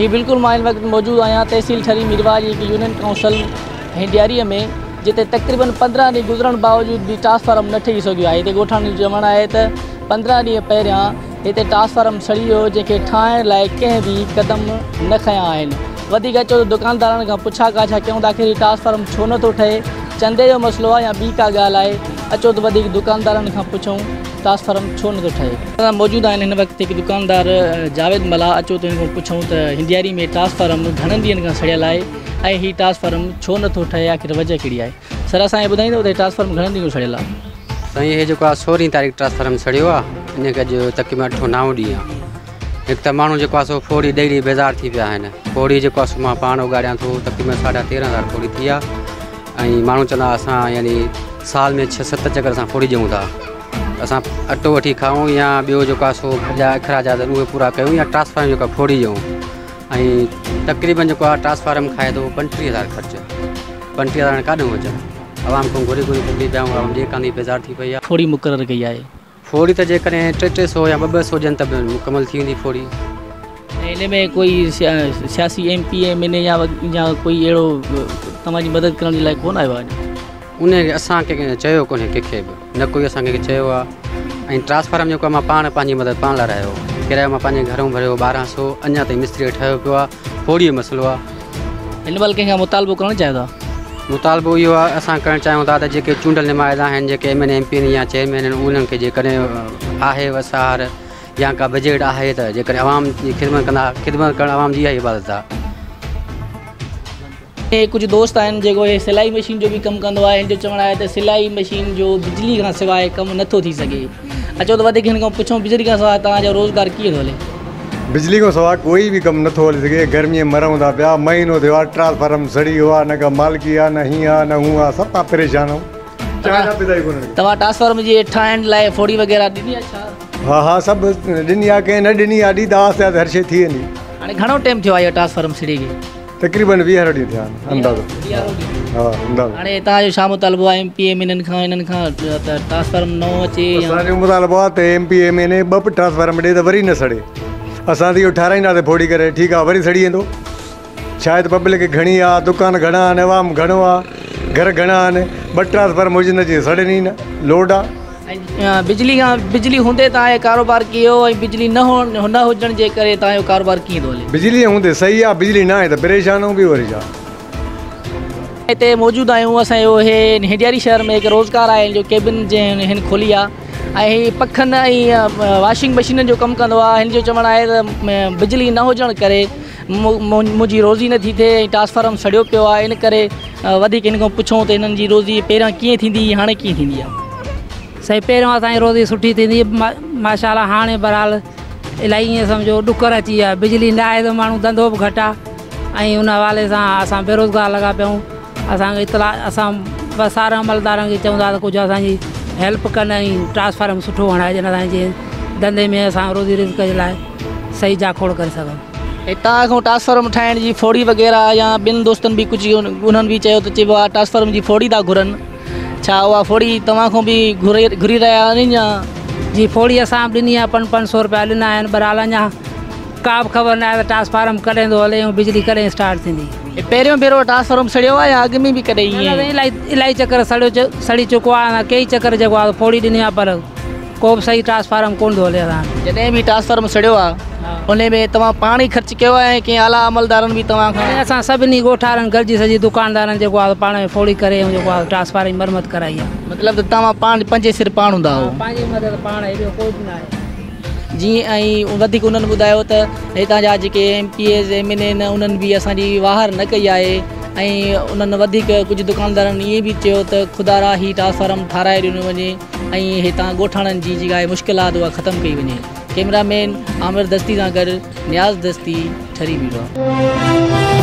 جي بلڪل مان هن وقت موجود آهيان تحصيل ٺري ميرواهه جي هڪ يونين ڪائونسل هنڊياري ۾ جتي تقريبن 15 ڏينهن گذرڻ باوجود به ٽرانسفارم نه ٺهي سگهيو آهي. هتي ڳوٺاڻن جو چوڻ آهي ته 15 ڏينهن پهريان هتي ٽرانسفارم سڙي ويو جنهن کي ٺاهڻ لاء ڪنهن به قدم نه کنيا آهن. وڌيڪ اچو ته دڪاندارن کان پڇا ڪاڇا ڪيون ته آخر هي ٽرانسفارم ڇو نه ٿو ٺهي، چندي جو مسئلو آهي يا ٻي ڪا ڳالهه آهي. اچو ته وڌيڪ دڪاندارن کان پڇون ٽرانسفارم ڇو نه ٿو ٺهي. اسان موجود آهن هن وقت هڪ دڪاندار جاويد ملاح، اچو ته هن کان پڇون ته هنڊياري ۾ ٽرانسفارم گهڻن ڏينهن کان سڙيل آهي ۽ هي ٽرانسفارم ڇو نه ٿو ٺهي، آخر وجه ڪهڙي آهي. سر اسان کي ٻڌائيندو ته هي ٽرانسفارم گهڻن ڏينهن کان سڙيل آهي؟ سائين هي جيڪو آهي 16 تاريخ ٽرانسفارم سڙيو آهي، ان کي اڄ تقريبن اٺون نائون ڏينهن آهي. هڪ ته ماڻهو جيڪو آهي سو ڦوڙي ڏئي ڏئي بيزار ٿي پيا آهن. ڦوڙي جيڪو آهي سو مان پاڻ اڳاڙيان ٿو، تقريبن 13,500 ڦوڙي ٿي آهي ۽ ماڻهو چوندا اسان يعني سال ۾ 6 7 چڪر اسان ڦوڙي ڏيون ٿا، اسان اٽو وٺي کائون يا ٻيو جيڪو آهي سو گهر جا اخراجات آهن اهي پورا ڪيون يا ٽرانسفارم جيڪو آهي ڦوڙي ڏيون. ۽ تقريبن جيڪو آهي ٽرانسفارم کائي ٿو 35,000 خرچ، 35,000 هاڻي ڪاڏهون اچن؟ عوام کان گهري گهري ٿڪي پيا آهيون، عوام ڏي ڪانه ٿي، بيزار ٿي پئي آهي. ڦوڙي مقرر ڪئي آهي. ڦوڙي ته جيڪڏهن 3 3 سو يا 2 2 سو ڏين ته به مڪمل ٿي ويندي ڦوڙي. ۽ ان ۾ ڪوئي سياسي ايم پي ايم اين اي يا ڪوئي اهڙو توهان جي مدد ڪرڻ جي لاء ڪونه آيو آهي؟ ان اسان کي ڪنهن چيو ڪونهي، ڪنهن کي به نه ڪوئي اسان کي چيو آهي. ۽ ٽرانسفارم جيڪو مان پاڻ پنهنجي مدد پاڻ لارايو، ڪرايو مان پنهنجي گهرون ڀريو 1200، اڃا تائين مستري ٺهيو پيو آهي، ڦوڙي جو مسئلو آهي. هن مهل ڪنهن کان مطالبو ڪرڻ چاهيو ٿا؟ مطالبو اهو آهي اسان ڪرڻ چاهيون ٿا ته جيڪي چونڊيل نمائندا آهن، جيڪي ايم اين ايم پي يا چيئرمين آهن، انهن کي جيڪڏهن آهي وسار يا ڪا بجيٽ آهي ته جيڪڏهن عوام جي خدمت ڪندا، خدمت ڪرڻ عوام جي اها ئي عبادت آهي. هي ڪجهه دوست آهن جيڪو هي سلائي مشين جو به ڪم ڪندو آهي، هن جو چوڻ آهي ته سلائي مشين جو بجلي کان سواء ڪم نٿو ٿي سگهي. اچو ته وڌيڪ هن کان پڇون بجلي کان سواء توهان جو روزگار ڪيئن ٿو هلي؟ بجلي کان سواء ڪوئي به ڪم نٿو هلي سگهي، گرمي ۾ مرون ٿا پيا، مهينو ٿيو آهي ٽرانسفارم سڙي ويو آهي، نه ڪا مالڪي آهي نه هيئن آهي نه هونئن آهي، صفا پريشان آهيون، چانهه جا پيتا ئي ڪونهن. توهان ٽرانسفارم جي ٺاهڻ لاء ڦوڙي وغيره ڏني آهي ڇا؟ ها ها سڀ ڏني آهي، ڪنهن نه ڏني آهي، ڏي ته آهستي آهستي هر شيء ٿي ويندي. هاڻي گهڻو ٽيم ٿيو آهي اهو ٽرانسفارم سڙي کي؟ تقريبن 20 ڏينهن ٿيا آهن اندازو. ها اندازو. هاڻي توهان جو ڇا مطالبو آهي ايم پي ايم انهن کان انهن کان ته ٽرانسفارم نئون اچي يا؟ اسان جو مطالبو آهي ته ايم پي ايم اين اي ٻه ٽرانسفارم ڏي ته وري نه سڙي. اسان ته اهو ٺاراهينداسين ڦوڙي ڪري ٺيڪ آهي وري سڙي ويندو. ڇا آهي ته پبلڪ گهڻي آهي، دڪان گهڻا آهن، عوام گهڻو آهي، گهر گهڻا آهن، ٻه ٽرانسفارم هجن ته جيئن سڙن ئي نه، لوڊ آهي. ۽ بجلي کان بجلي هوندي توهان جو ڪاروبار ڪيئن هو ۽ بجلي نه هئڻ نه هجڻ جي ڪري توهان جو ڪاروبار ڪيئن ٿو هلي؟ بجلي هوندي صحيح آهي، بجلي نه آهي ته پريشان آهيون ٻيو وري ڇا. هتي موجود آهيون اسان جو هي هنڊياري شهر ۾ هڪ روزگار آهي جو ڪيبن جنهن هن کولي آهي ۽ هي پکن ۽ واشنگ مشينن جو ڪم ڪندو آهي. هن جو چوڻ آهي ته بجلي نه هجڻ ڪري منهنجي روزي نه ٿي ٿئي ۽ ٽرانسفارم سڙيو پيو آهي، ان ڪري وڌيڪ هن کان پڇون ته هنن جي روزي پهريان ڪيئن ٿيندي هئي هاڻي ڪيئن ٿيندي آهي. سائين پهريون اسان جي روزي سٺي ٿيندي هئي ماشاء الله، هاڻي بهرحال الاهي ائين سمجهو ڏڪر اچي ويو آهي، بجلي نه آهي ته ماڻهو ڌنڌو به گهٽ آهي ۽ ان حوالي سان اسان بيروزگار لڳا پيا آهيون. اسان کي اطلاع اسان بس سارن عملدارن کي چون ٿا ته ڪجهه اسان جي هيلپ ڪن ۽ ٽرانسفارم سٺو هڻائي ڏين اسان جي ڌنڌي ۾ اسان روزي رزق جي لاء صحيح جاکوڙ ڪري سگهون. هتان کان ٽرانسفارم ٺاهڻ جي ڦوڙي وغيره يا ٻين دوستن به ڪجهه انهن به چيو ته چئبو آهي ٽرانسفارم جي ڦوڙي ٿا گهرن، ڇا اها ڦوڙي توهان کان به گهري رهيا آهن يا؟ جي ڦوڙي اسان به ڏني آهي، 5 5 سو روپيا ڏنا آهن، بهرحال اڃا ڪا به خبر نه آهي ته ٽرانسفارم ڪڏهن ٿو هلي ۽ بجلي ڪڏهن اسٽارٽ ٿيندي. هي پهريون ڀيرو ٽرانسفارم سڙيو آهي يا اڳ ۾ به ڪڏهن ائين؟ نه نه الاهي چڪر سڙي چڪو آهي، ڪيئي چڪر جيڪو آهي ڦوڙي ڏني آهي پر ڪو به صحيح ٽرانسفارم ڪونه ٿو هلي اسان وٽ. جڏهن به ٽرانسفارم سڙيو آهي ان ۾ توهان پاڻ ئي خرچ ڪيو آهي ۽ ڪنهن اعليٰ عملدارن به توهان کان؟ نه اسان سڀني ڳوٺارن گڏجي سڄي دڪاندارن جيڪو آهي پاڻ ۾ ڦوڙي ڪري ۽ جيڪو آهي ٽرانسفارم جي مرمت ڪرائي آهي. مطلب ته توهان پاڻ پنهنجي سر پاڻ هوندا هئو. ها پنهنجي مدد پاڻ آهي ٻيو ڪوئي به نه آهي. جي ۽ وڌيڪ انهن ٻڌايو ته هتان جا جيڪي M P As M N A آهن انهن به اسان جي واهر نه ڪئي آهي ۽ انهن وڌيڪ ڪجهه دڪاندارن ائين به چيو ته خدارا هي ٽرانسفارم ٺاراهي ڏنو وڃي ۽ هتان ڳوٺاڻن جي جيڪا آهي مشڪلات اها ختم ڪئي وڃي. ڪئميرا مين عامر دستي سان گڏ نياز دستي، ٺري ميرواهه.